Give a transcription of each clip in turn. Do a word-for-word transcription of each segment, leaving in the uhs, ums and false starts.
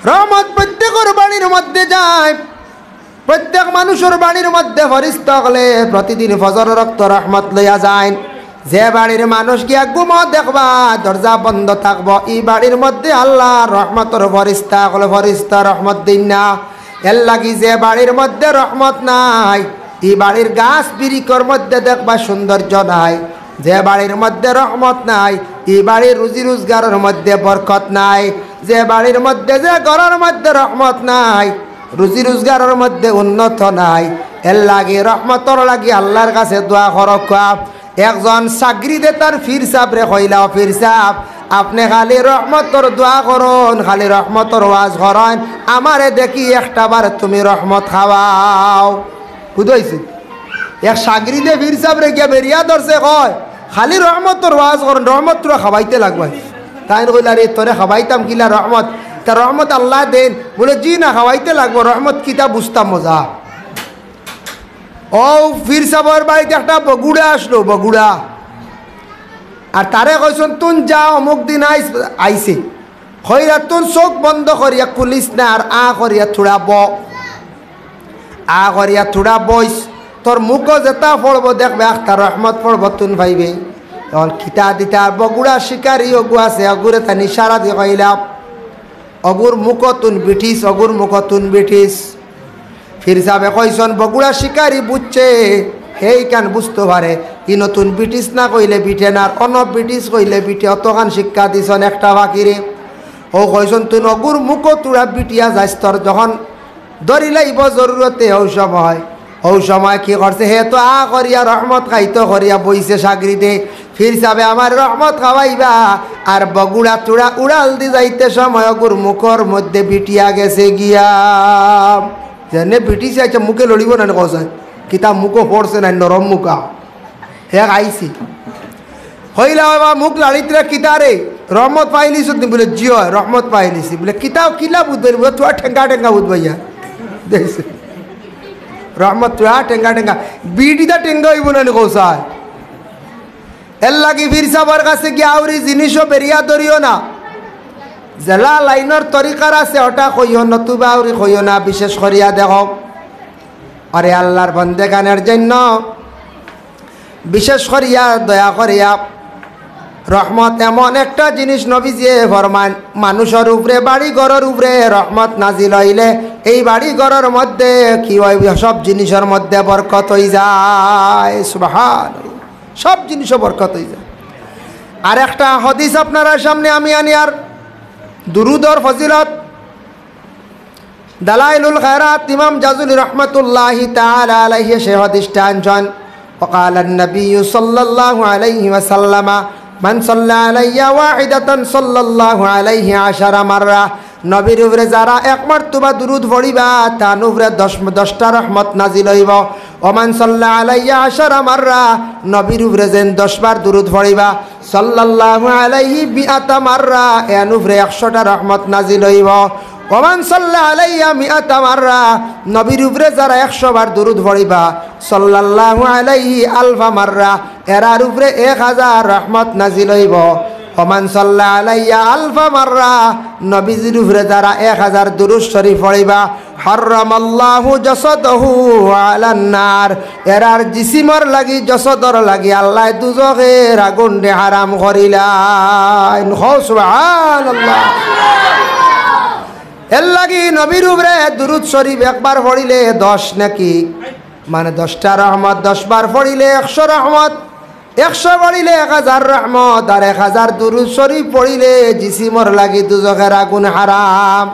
রহমত প্রত্যেকর বাড়ির মধ্যে যায়। প্রত্যেক মানুষর বাড়ির মধ্যে ফিরিস্তা অকলে প্রতিদিন ফজরর অক্ত রহমত লইয়া যাইন। যে বাড়ির মানুষ গিয়া ঘুমো দেখবা, দরজা বন্ধ থাকবো, ই বাড়ির মধ্যে আল্লার রহমতর ফিরিস্তা অকলে ফিরিস্তা রহমত দেইন না। এর লাগি যে বাড়ির মধ্যে রহমত নাই, ই বাড়ির গাছ বিরিকর মধ্যে দেখবা সৌন্দর্য নাই। যে বাড়ির মধ্যে রহমত নাই, ই বাড়ির রুজি রোজগারর মধ্যে বরকত নাই। যে বাড়ির মধ্যে, যে ঘরর মধ্যে রহমত নাই, রুজি রোজগারর মধ্যে উন্নত নাই, এর লাগি রহমতর লাগি আল্লার কাছে দোয়া করউক্কা। একজন সাগরিদে তার পীর সাবরে কইলা, "ও পীর সাব, আপনে খালি রহমতর দোয়া করইন, খালি রহমতর ওয়াজ করইন, আমারে দেখি একটা বার তুমি রহমত খাওয়াও।" বুঝাইছি? এক সাগরিদে পীর সাবরে গিয়া বেড়িয়া ধরছে, কয়, "খালি রহমতর ওয়াজ করইন, রহমত থুড়া খাওয়াইতে লাগবো।" তাইন কইলা, "রে, তোরে খাওয়াইতাম কিলা রহমত? তে রহমত আল্লায় দেইন।" বুলে, "জি না, খাওয়াইতে লাগবো, রহমত কিতা বুঝতাম মজা।" অউ পীর সাবর বাড়িত একটা বগুড়া আছলো, বগুড়া। আর তারে কইছইন, "তুইন যা, অমুক দিন আইস-, আইছে।" কইরা তুইন চউখ বন্ধ করিয়া খুলিস না, আর আ করিয়া থুড়া ব। আ করিয়া থুড়া বইস, তোর মুখো যেতা পড়বো দেখবে, আখতা রহমত পড়বো, তুইন পাইবে। অখন কিতা দিতা, বগুড়া শিকারি অগু আছে, অগুরে তাইন ইশারা দি কইলা, "অগুর মুখো তুইন বিটিস, অগুর মুখো তুইন বিটিস।" পীর সাবে কইছইন, বগুড়া শিকারি বুঝছে, হে ইখান বুঝতো পারে, ইনো তুইন বিটিস না কইলে বিটে না, আর অনো বিটিস কইলে বিটে, অতখান শিক্ষা দিছইন একটা ফকিরে। অউ কইছইন, "তুইন অগুর মুখো থুড়া বিটিয়া যাইস, তোর যখন ধরিলাইবো জরুরতে, অউ সময়, অউ সময় কি করছে, হে তো আ করিয়া রহমত খাইতো করিয়া বইছে সাগরিদে, পীর সাবে আমার রহমত খাওয়াইবা, আর বগুড়া থুড়া উড়াল দি যাইতে সময় অগুর মুখর মধ্যে বিটিয়া গেছে গিয়া।" যেনে বিটিছে, আচ্ছা, মুখে লড়িবো না নি, কও চাই? কিতা মুখো পড়ছে না, নরম মুখা। হে আইছি। কইলা, "বাবা, মুখ লাড়িতরে কিতা রে? রহমত পাইলিছস নি?" বুলে, "জি অয়, রহমত পাইলিছি।" বুলে, "কিতাও কিলা বুঝবায়?" বুলে, "থুড়া টেঙ্গা টেঙ্গা বুঝবায় ইয়া।" দেখছে? রহমত থুড়া টেঙ্গা টেঙ্গা। বিড়িটা টেঙ্গা অইবো না নি, কও চাই? এর লাগি পীর সাবর কাছে গিয়া আউরি জিনিসও বেড়িয়া ধরিও না। যেলা লাইনর তরিকার আছে, ওটা কইও, নতুবা আউরি কইও না, বিশেষ করিয়া দেখো। আরে আল্লার বন্দেগানের জন্য বিশেষ করিয়া দয়া করিয়া রহমত এমন একটা জিনিস, নবীজিয়ে ফরমান, মানুষর উপরে, বাড়ি ঘরর উপরে রহমত নাজিল অইলে এই বাড়ি ঘরর মধ্যে কি অয়? সব জিনিসর মধ্যে বরকত অইযায়। সুবহানাল্লাহ। সব জিনিসও বরকত অইযায়। আর একটা হাদিস আপনারার সামনে আমি আনিয়ার, দুরুদর ফজিলত। দালাইলুল খায়রাত ইমাম জাজুলি রহমতুল্লাহি তাআলা আলাইহি সে হাদিসটা আনছইন। وقال النبي صلى الله عليه وسلم: من صلى علي واحدة صلى الله عليه عشر مرة। নবীর উপরে যারা এক মর্তবা দুরুদ পড়িবা, তান উপরে দশ, দশটা রহমত নাজিল অইবো। ومن صلى علي عشر مرة, নবীর উপরে যেইন দশ বার দুরুদ পড়িবা, সাল্লাল্লাহু আলাইহি মিআতা মাররা, এন উপরে একশোটা রহমত নাজিল অইবো। ওমান সাল্লা আলাইয়া মিআতা মাররা, নবীর উপরে যারা একশো বার দুরুদ পড়িবা, সাল্লাল্লাহু আলাইহি আলফা মাররা, এরার উপরে এক হাজার রহমত নাজিল অইবো। ওমান সাল্লা আলাইয়া আলফা মাররা, নবীজির উপরে যারা এক হাজার দুরুদ শরীফ পড়িবা, হাররামাল্লাহু জাসাদাহু আলান নার, এরার জিসিমর লাগি, জসদর লাগি আল্লায় দুজখের আগুনরে হারাম করিলাইন। কও সুবহানাল্লাহ। এর লাগি নবীর উপরে দুরুদ শরীফ একবার পড়িলে দশ নেকি, মানে দশটা রহমত, দশ বার পড়িলে একশো রহমত, একশো পড়িলে এক হাজার রহমত, আর এক হাজার দুরুদ শরীফ পড়িলে জিসিমর লাগি দুজখের আগুন হারাম।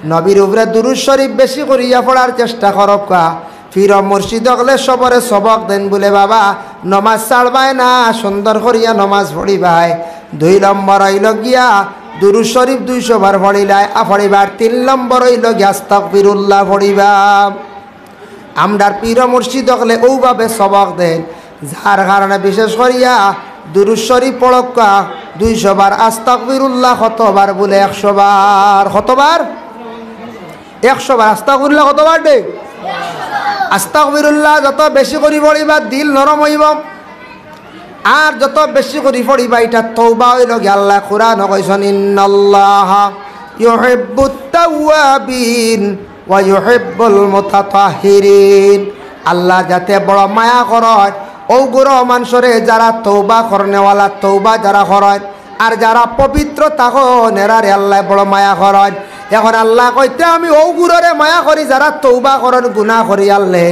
নবীর উপরে দুরুদ শরীফ বেশি করিয়া পড়ার চেষ্টা করউক্কা। পীর ও মুর্শিদ অকলে সবরে সবক দেইন বুলে, বাবা, নমাজ ছাড়বায় না, সুন্দর করিয়া নমাজ পড়িবায়। দুই নম্বর অইলো গিয়া দুরুদ শরীফ দুইশো বার পড়িলায়, আ, পড়িবার। তিন নম্বর অইলো গিয়া আস্তাগফিরুল্লাহ পড়িবা। আমরার পীর ও মুর্শিদ অকলে অউভাবে সবক দেইন, যার কারণে বিশেষ করিয়া দুরুদ শরীফ পড়উক্কা দুইশো বার, আস্তাগফিরুল্লাহ কতবার বুলে? একশো বার। কতবার? একশো বার। আস্তাগফিরুল্লাহ কতবার দে? আস্তাগফিরুল্লাহ যত বেশি করি পড়িবা, দিল নরম অইবো। আর যত বেশি করি পড়িবা, ইটা তওবা অইলো গি। আল্লায় কুরআনো কইছইন, ইন্নাল্লাহা ইউহিব্বুত তাওয়াবিন ওয়া ইউহিব্বুল মুতাতাহহিরিন। আল্লাহ যাতে বড় মায়া করইন অউ গুরু মানষরে যারা তওবা করনেওয়ালা, তওবা যারা করইন, আর যারা পবিত্র থাকইন, এরারে আল্লায় বড় মায়া করইন। এখন আল্লায় কইতা, আমি অউ গুরুরে মায়া করি যারা তওবা করইন, গুনা করি আল্লাহ,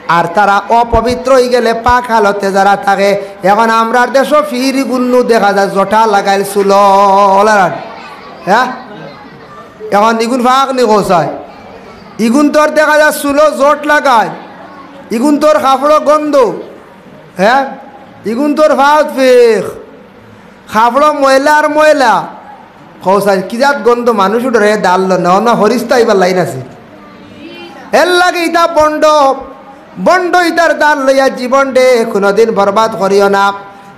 আর তারা অপবিত্র অইগেলে পাক হালতে যারা থাকে। এখন আমরার দেশো ফির ইগুনু দেখা যায় জটা লাগাইল চুলো, অলারান, হ্যাঁ, এখন ইগুন ফাক নি কও চাই। ইগুনতর দেখা যায় চুলো জট লাগাইল, ইগুনতর কাপড়ো গন্ধ, হ্যাঁ, ইগুনতর ফাউত ফেক, কাপড়ো ময়লা আর ময়লা। কও চাই, কি জাত গন্ধ, মানুষ উঠরে দাঁড়লো না, না হরিস্তা ইবার লাইন আছে। এরলাগি ইতা ভন্ড, ভন্ড ইতার দাঁড় লইয়া জীবনরে কুনুদিন বরবাদ করিও না।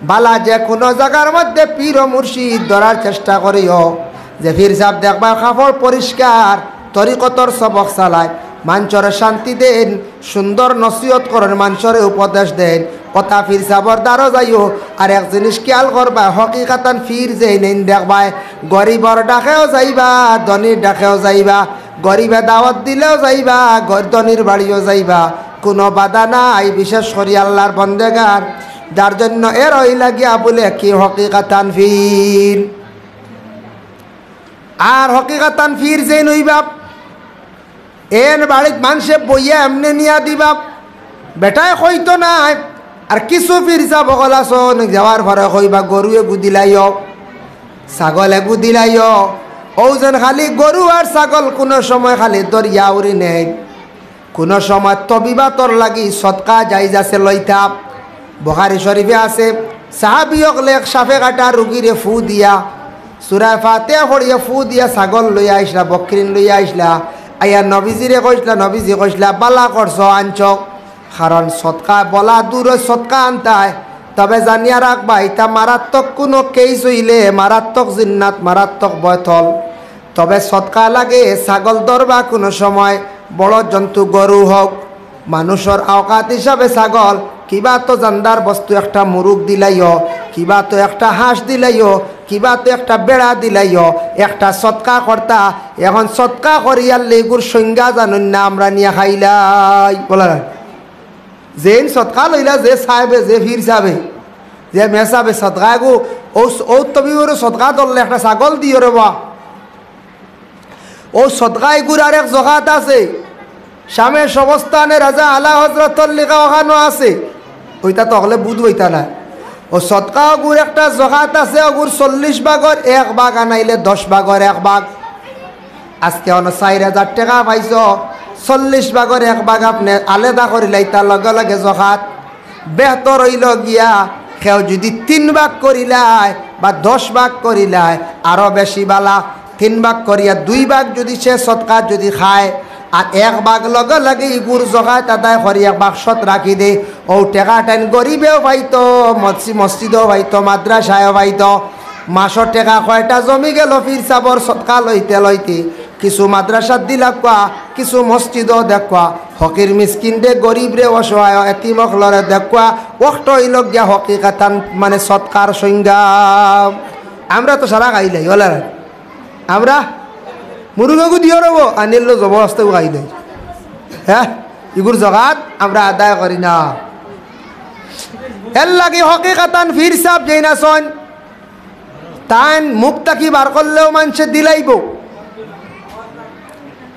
বালা যে কুনু জাগার মধ্যে পীর ও মুর্শিদ ধরার চেষ্টা করিও, যে পীর সাব দেখবায় কাপড় পরিষ্কার, তরিকতর সবক চালায়, মানষরে শান্তি দেইন, সুন্দর নসিহত করইন, মানষরে উপদেশ দেইন, অতা পীর সাবর দারো যাইও। আর এক জিনিস খিয়াল করবায়, হকিকাতান পীর যেইন এইন দেখবায়, গরিবর ডাকেও যাইবা, ধনীর ডাকেও যাইবা, গরিবে দাওয়াত দিলেও যাইবা, গ-, ধনীর বাড়িও যাইবা, কুনু বাধা নাই। বিশেষ করি আল্লার বন্দেগান, যার জন্য এরা অইলা গিয়া বুলে কি হকিকাতান পীর। আর হকিকাতান পীর যেইন অইবা, এইন বাড়িত মানষে বইয়া এমনে নিয়া দিবা, বেটায় কইতো নায়। আর কিছু পীর সাব অকল আছইন, যাওয়ার পরে কইবা, গরু এগু দিলাইও, ছাগল এগু দিলাইও। অউ যেন খালি গরু আর ছাগল কুনু সময় খালি ধরিয়া উড়ি নেইন, কুনু সময় তবিবাতর লাগি সদকা জাইজ আছে লইতা। বুখারী শরীফে আছে, সাহাবী অকলে এক সাপে কাটা রুগীরে ফু দিয়া, সূরা ফাতিহা পড়িয়া ফু দিয়া ছাগল লইয়া আইছলা, বকরিন লইয়া আইছলা, আইয়া নবীজিরে কইছলা, নবীজি কইছলা, "বালা করছো, আনছো।" কারণ সদকা বলা দূর, সদকা আনতায়। তবে জানিয়া রাখবা, ইতা মারাত্মক কুনু কেইস অইলে, মারাত্মক জিন্নাত, মারাত্মক বয়তল। তবে সদকা লাগে, ছাগল ধরবা কুনু সময়, বড় জন্তু গরু হউক, মানুষর আওকাত হিসাবে ছাগল, কিবা তো জানদার বস্তু একটা মুরুগ দিলাইও, কিবা তো একটা হাঁস দিলাইও, কিবা তো একটা বেড়া দিলাইও, একটা সদকা করতা। এখন সদকা করিয়ার লেগুর সংজ্ঞা জানইন না, আমরা নিয়া খাইলাই, বলা যায়। যেইন সদকা লইলা, যে সাহেবে, যে পীর সাহেবে, যে মেসাবে সদকা এগু, অউ, অউ তবিবর সদকা ধরলে একটা ছাগল দিও রে বা। অউ সদকা এগুর আরেক জকাত আছে। শামে শবস্তানে রাজা আলা হজরতর লিখা অখানো আছে। অইতা তো অকলে বুঝ অইতা না। অউ সদকা অগুর একটা জকাত আছে, অগুর চল্লিশ ভাগর এক ভাগ আনাইলে দশ ভাগর এক ভাগ। আজকে অনো চাইর হাজার টেকা পাইছো, চল্লিশ ভাগর এক ভাগ আপনে আলাদা করিলাইতা, লগে লগে জকাত। বেহতর অইলো গিয়া, কেউ যুদি তিন ভাগ করিলায় বা দশ ভাগ করিলায়, আরো বেশি বালা। তিন ভাগ করিয়া দুই ভাগ যুদি সে সদকা যুদি খায়, আর এক ভাগ লগে লগে ইগুর জকাত আদায় করি এক বাক্সত রাখি দে, অউ টেকাটাইন গরিবেও পাইতো, মসজি-, মসজিদেও পাইতো, মাদ্রাসায়ও পাইতো। মাসর টেকা কয়টা জমি গেল পীর সাবর সদকা লইতে লইতে, কিছু মাদ্রাসাত দিলাউক্কা, কিছু মসজিদও দেউক্কা, ফকির মিসকিনরে, গরিবরে, অসহায় এতিম অকলরে দেউক্কা, অখটা অইলো গিয়া হকিকাতান মানে সদকার সংজ্ঞা। আমরা তো সারা খাইলাই, অলারা। আমরা মুরুগ এগু দিও রব, আনিলো জবরদস্ত খাইলাই। হ্যাঁ, ইগুর জকাত আমরা আদায় করি না। এরলাগি হকিকাতান পীর সাব যেইন আছইন, তাইন মুখ থাকি বার করলেও মানষে দিলাইবো।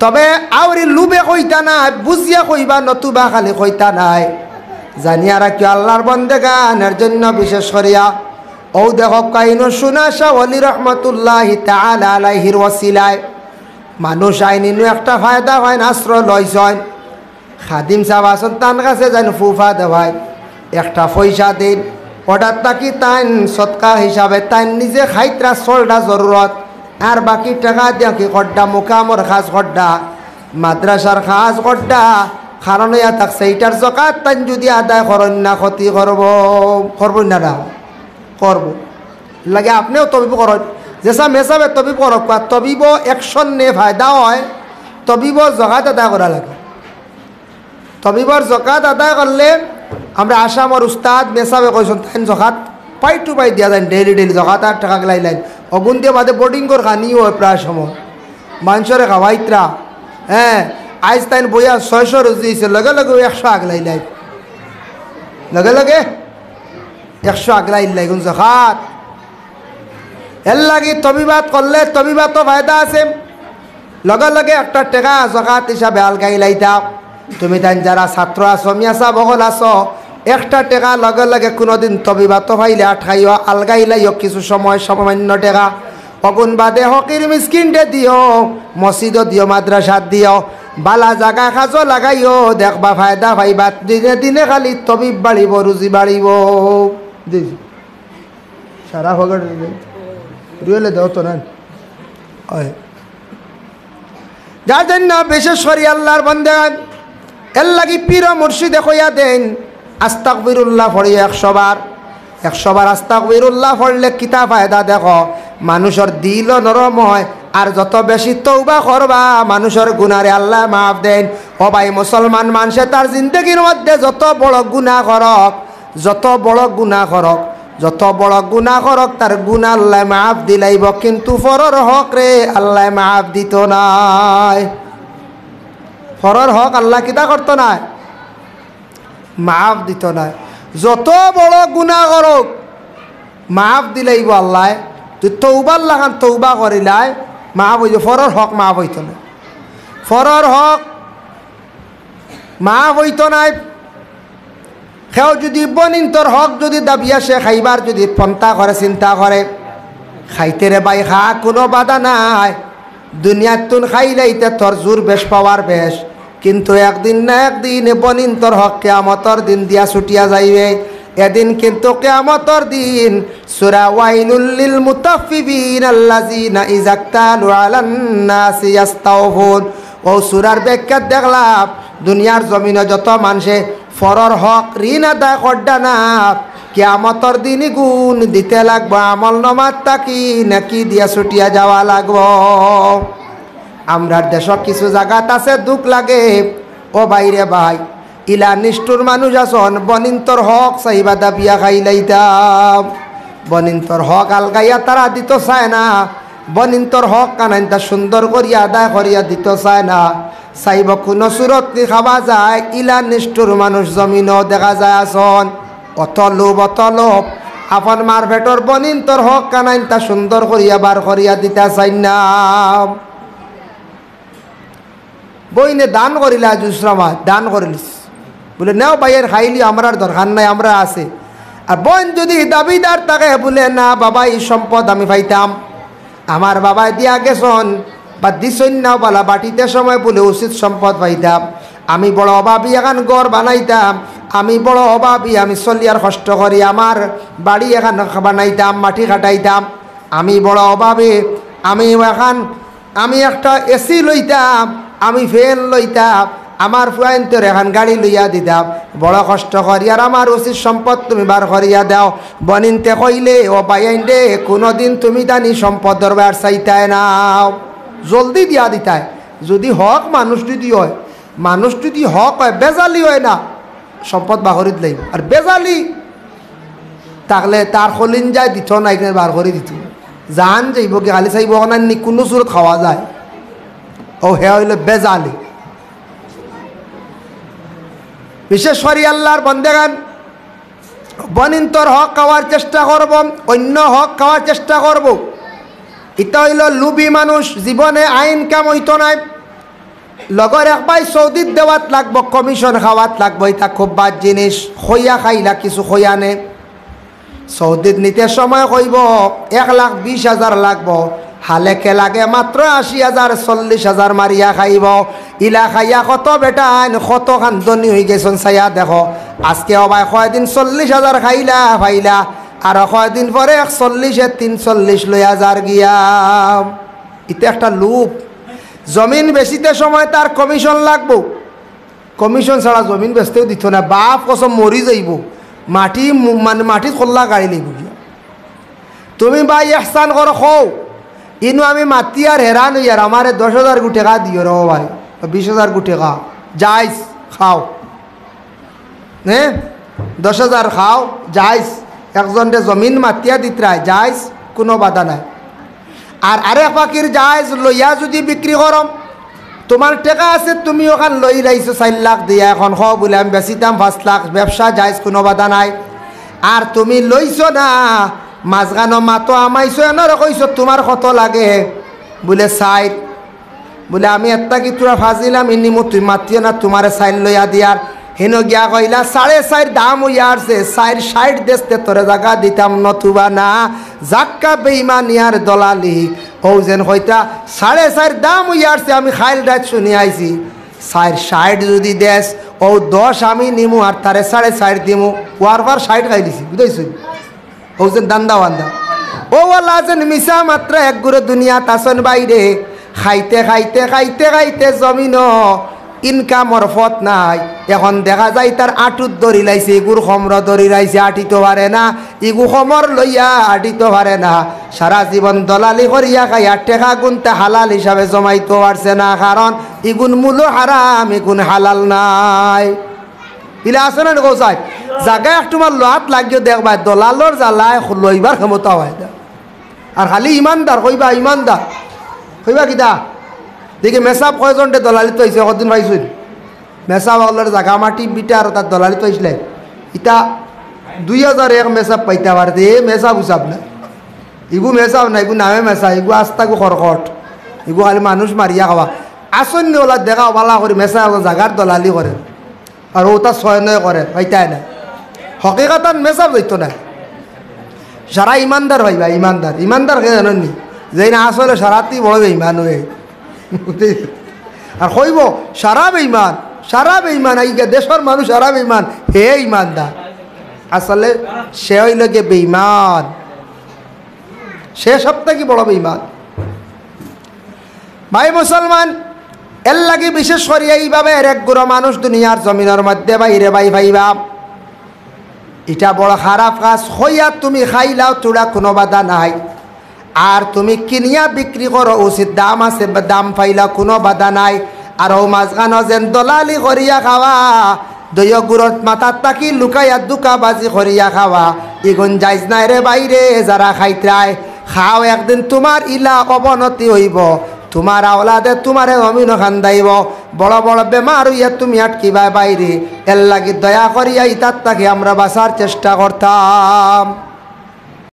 তবে আউরি লুভে কইতা নায়, বুঝিয়া কইবা, নতুবা খালি কইতা নায়। জানিয়া রাখিও আল্লার বন্দেগান, এর জন্য বিশেষ করিয়া অউ দেখউক্কা ইনো সুনা শাহ ওলি রহমতুল্লাহি তাআলা আলাইহির ওসিলায় মানুষ আইন ইনো একটা ফায়দা পাইন, আশ্রয় লইছইন। খাদিম সাব আছইন, তান কাছে যাইন ফুফা দেওয়াইন, একটা পয়সা দেইন, অটার থাকি তাইন সদকা হিসাবে তাইন নিজে খাইতরা চলরা জরুরত, আর বাকি টেকা দিয়া কি কররা, মুকামর কাজ কররা, মাদ্রাসার কাজ কররা, কারণ অইয়া থাকছে, ইটার জকাত তাইন যুদি আদায় করইন না, ক্ষতি করবো, করবো না, না করবো। লাগে আপনেও তবিব করইন, যেসা মেসাবে তবিব করউক্কা, তবিব action নে ফায়দা অয়, তবিবর জকাত আদায় করা লাগে। তবিবর জকাত আদায় করলে, আমরা আসামর উস্তাদ মেসাবে কইছইন, তাইন জকাত পাই টু পাই দিয়া যাইন, daily daily জকাত আর টেকা গিলাইলাইন। অগুন দিয়া বাদে boarding ঘর খানিও অয় প্রায় সময়। মানষরে খাওয়াইতরা। হ্যাঁ, আইজ তাইন বইয়া ছয়শো রুজি অইছে, লগে লগে একশো আগলাইলাই, লগে লগে একশো আগলাইলাই গুন জাকাত। এর লাগি তবিবাত করলে তবিবাতও ফায়দা আছে, লগে লগে একটা টেকা জাকাত হিসাবে আলগাইলাইতা। তুমি তাইন যারা ছাত্র আছো, মিয়া সাব অকল আছো, একটা টেকা লগে লগে কুনুদিন তবিবাতো পাইলে আটকাইও, আলগাইলাইও কিছু সময়, সামান্য টেকা। অগুন বাদে ফকির মিসকিনরে দিও, মসজিদো দিও, মাদ্রাসাত দিও, বালা জাগা কাজো লাগাইও, দেখবা ফায়দা পাইবা। দিনে দিনে খালি তবিব বাড়িবো, রুজি বাড়িবো। জি, জি। সারা ফকট রুয়েলে দেও তো না। অয়। যার জন্য বিশেষ করি আল্লার বন্দেগান, এর লাগি পীর ও মুর্শিদে কইয়া দেইন, আস্তাগফিরুল্লাহ পড়িও একশো বার। একশো বার আস্তাগফিরুল্লাহ পড়লে কিতা ফায়দা দেখো, মানুষর দিলও নরম অয়, আর যত বেশি তওবা করবা, মানুষর গুনারে আল্লায় মাফ দেইন। ও ভাই মুসলমান, মানষে তার জিন্দেগির মধ্যে যত বড় গুনা করউক, যত বড় গুনা করউক, যত বড় গুনা করউক, তার গুনা আল্লায় মাফ দিলাইবো, কিন্তু পরর হকরে আল্লায় মাফ দিতো নায়। পরর হক আল্লায় কিতা করতো নায়? মাফ দিতো নায়। যত বড় গুনা করউক, মাফ দিলাইবো আল্লায়। তুই তওবার লাখান তওবা করিলায়, মাফ অইযিবো, পরর হক মাফ অইতো নায়। পরর হক মাফ অইতো নায়। কেউ যুদি বনিন্তর হক যুদি দাবিয়া সে খাইবার যুদি পন্থা করে, চিন্তা করে, খাইতে রে ভাই খা, কুনু বাধা নাই। দুনিয়াত তুন খাইলাইতে তোর জোর বেশ, পাওয়ার বেশ, কিন্তু একদিন না একদিন বনিন্তর হক কিয়ামতর দিন দিয়া ছুটিয়া যাইবে। এদিন কিন্তু কিয়ামতর দিন। সূরা ওয়াইলুল লিল মুতাফফিফিন আল্লাযীনা ইযা ইক্তালু আলান নাসি ইয়াস্তাওফুন। অউ সূরার ব্যাখ্যাত দেখলাম, দুনিয়ার জমিনো যত মানষে পরর হক ঋণ আদায় কররা না, কিয়ামতর দিন ইগুন দিতে লাগবো, আমলনামাত থাকি নেকি দিয়া ছুটিয়া যাওয়া লাগবো। আমরার দেশো কিছু জাগাত আছে, দুখ লাগে। ও ভাইরে ভাই, ইলা নিষ্ঠুর মানুষ আছন, বনিন্তর হক চাইবা দাবিয়া খাইলাইতা। বনিন্তর হক আলগাইয়া তারা দিতো চায় না। বনিন্তর হক কানাইন্তা সুন্দর করিয়া আদায় করিয়া দিতো চায় না। চাইবো কুনু সুরত নি খাওয়া যায়, ইলা নিষ্ঠুর মানুষ জমিনো দেখা যায় আছন। অত লোভ, অত লোভ, আপন মার পেটর বনিন্তর হক কানাইন্তা সুন্দর করিয়া বার করিয়া দিতা চাইন না। বইনে দান করিলা, আজ উসরামা দান করিলিস। বুলে, "নেও ভাইয়ের খাইলি, আমরার দরকার নাই, আমরার আছে।" আর বইন যুদি দাবিদার থাকে, বুলে, "না বাবা, ই সম্পদ আমি পাইতাম, আমার বাবায় দিয়া গেছন বা দিছইন না, বালা বাটিতে সময় বুলে উচিত সম্পদ পাইতাম, আমি বড় অভাবী, এখান ঘর বানাইতাম, আমি বড় অভাবী, আমি চলিয়ার কষ্ট করি, আমার বাড়ি এখান বানাইতাম, মাটি কাটাইতাম, আমি বড় অভাবী, আমি এখান আমি একটা এসি লইতাম, আমি ফ্যান লইতাম, আমার ফুয়াইন্তর এখান গাড়ি লইয়া দিতাম, বড় কষ্ট করি, আর আমার উচিত সম্পদ তুমি বার করিয়া দাও।" বনিন্তে কইলে, "ও ভাইয়াইন রে, কুনুদিন তুমি দানি সম্পদর বার চাইতায় নাও, জলদি দিয়া দিতায়।" যুদি হক মানুষ যুদি অয়, মানুষ যুদি হক অয়, বেজালি অয় না, সম্পদ বাহরিত লাইব। আর বেজালি থাকলে তার খলিন যায় দিত না, এখানে বার করি দিত। জান যাইব কি খালি চাইব না, নি কুনু সুরত খাওয়া যায়। ও হে অইল বেজালি। বিশেষ করি আল্লার বন্দেগান, বনিন্তর হক খাওয়ার চেষ্টা করব, অন্য হক খাওয়ার চেষ্টা করব। ইতা অইল লুভি মানুষ, জীবনে আইন কাম অইতো নায়। লগর এক ভাই সৌদিত দেওয়াত লাগবো, কমিশন খাওয়াত লাগবো, ইতা খুব বাদ জিনিস। খইয়া খাইলা কিছু খইয়া নে। সৌদিত নিতে সময় কইব এক লাখ বিশ হাজার লাগবো, হালেকে লাগে মাত্র আশি হাজার, চল্লিশ হাজার মারিয়া খাইব। ইলা খাইয়া কত বেটাইন, কত খান ধনী অইগেছন চাইয়া দেখো। আজকে ও ভাই কয়দিন চল্লিশ হাজার খাইলা, পাইলা, আর কয়দিন পরে এক চল্লিশে তিন চল্লিশ লইয়া যার গিয়া। ইতে একটা লোভ। জমিন বেচিতে সময় তার কমিশন লাগবো, কমিশন ছাড়া জমিন বেচতেও দিত না। বাপ কসম মরি যাইব, মাটি মু-, মানে মাটিত কল্লা গাড়ি লইব গিয়া। তুমি ভাই এহসান কর, কও, ইনু আমি মাতি আর হেরান অই আর আমারে দশ হাজার গু টেকা দিও রে ভাই, বা বিশ হাজার গু টেকা, যাইস খাও। হ্যাঁ, দশ হাজার খাও, যাইস। একজনরে জমিন মাতিয়া দিতরায়, যাইস, কুনু বাধা নাই। আর আরেক পাখির জায়েজ লইয়া যুদি বিক্রি করো, তুমার টেকা আছে, তুমি অখান লই লাইছো চাইর লাখ দিয়া, অখন কও বুলে আমি বেচিতাম পাঁচ লাখ, ব্যবসা জায়েজ, কুনু বাধা নাই। আর তুমি লইছো না, মাঝখানো মাতো হামাইছো, এনরে কইছো তুমার কত লাগে, বুলে চাইর, বুলে আমি এর থাকি থুড়া ফাজিল আমি নিমু, তুই মাতিও না, তুমারে চাইর লইয়া দিয়ার। হিনো গিয়া কইলা, সাড়ে চাইর দাম অইয়া আরছে, চাইর ষাইট দেস্তে তোরে জাগা দিতাম নতুবা না, যাক্কা বেইমানি আর দলালি। অউ যেন কইতা, সাড়ে চাইর দাম অইয়া আরছে, আমি কাইল রাইত হুনি আইছি, চাইর ষাইট যুদি দেস, অউ দশ আমি নিমু আর তারে সাড়ে চাইর দিমু, অউ আরবার ষাইট খাইলিছি, বুঝাইছো? অউ যেন ধান্দা বান্দা। অউ আল্লাহ যেন মিছা মাতরা এক গুরু দুনিয়াত আছইন ভাইরে, খাইতে খাইতে খাইতে খাইতে জমিনো ইনকামর পথ নাই। অখন দেখা যায় তার আটুত ধরি লাইছে, ইগুর কমরো ধরি লাইছে, আটিতো পারে না, ইগু কমর লইয়া আটিতো পারে না। সারা জীবন দলালি করিয়া খাইয়া টেকা গুনতে হালাল হিসাবে জমাইতো পারছে না, কারণ ইগুন মূলো হারাম, ইগুন হালাল নায়। ইলা আছে না নি কও চাই? জাগা এক টুমার লওয়াত লাগিও দেখবায়, দলালর জ্বালায় লইবার ক্ষমতা অয় না। আর খালি ইমানদার কইবা, ইমানদার কইবা কিতা? দেখি মেসাব কয়জনরে দলালিত পাইছে, কতদিন পাইছইন? মেসাব অকলর জাগা মাটি বিটা আর তার দলালিত পাইছলায়। ইতা দুই হাজার এক মেসাব পাইতা পারতে, এ মেসাব উসাব না। ইগু মেসাব না, ইগু নামে মেসাব, ইগু আস্তা ইগু খরকট। ইগু খালি মানুষ মারিয়া খাওয়া। আছইন নি অলা দেখাও ভালা করি মেসাব অকল জাগার দলালি করে। আর অতা ছয় নয় করে, পাইতায় না। হকিকতন মেসাব যাইতো না। সারা ইমানদার পাইবা, ইমানদার। ইমানদার কে জানইন নি? যেইন আসলে সারাতেই বড় বেইমান অয়। আর কইবো, সারা বেইমান, সারা বেইমান, আইগা দেশর মানুষ সারা বেইমান, হে ইমানদার। আসলে সে অইলো গিয়া বেইমান, সে সব থাকি বড় বেইমান। ভাই মুসলমান, এর লাগি বিশেষ করি এইভাবে এর এক গুরু মানুষ দুনিয়ার জমিনর মধ্যে ভাইরে ভাই পাইবা। ইটা বড় খারাপ কাজ। কইয়া তুমি খাইলাও থুড়া কুনু বাধা নাই, আর তুমি কিনিয়া বিক্রি করো উচিত দাম আছে, দাম পাইলা কুনু বাধা নাই। আর অউ মাঝখানো যেন দলালি করিয়া খাওয়া, দুইও গুরুর মাথাত থাকি লুকাইয়া ধুকাবাজি করিয়া খাওয়া, ইগুন জায়েজ নায় রে ভাইরে। যারা খাইতরায় খাও, একদিন তুমার ইলা অবনতি অইবো, তুমার আওলাদে তুমারে জমিনো কান্দাইবো, বড় বড় বেমার অইয়া তুমি আটকিবায় ভাইরে। এর লাগি দয়া করিয়া ইতার থাকি আমরা বাঁচার চেষ্টা করতাম।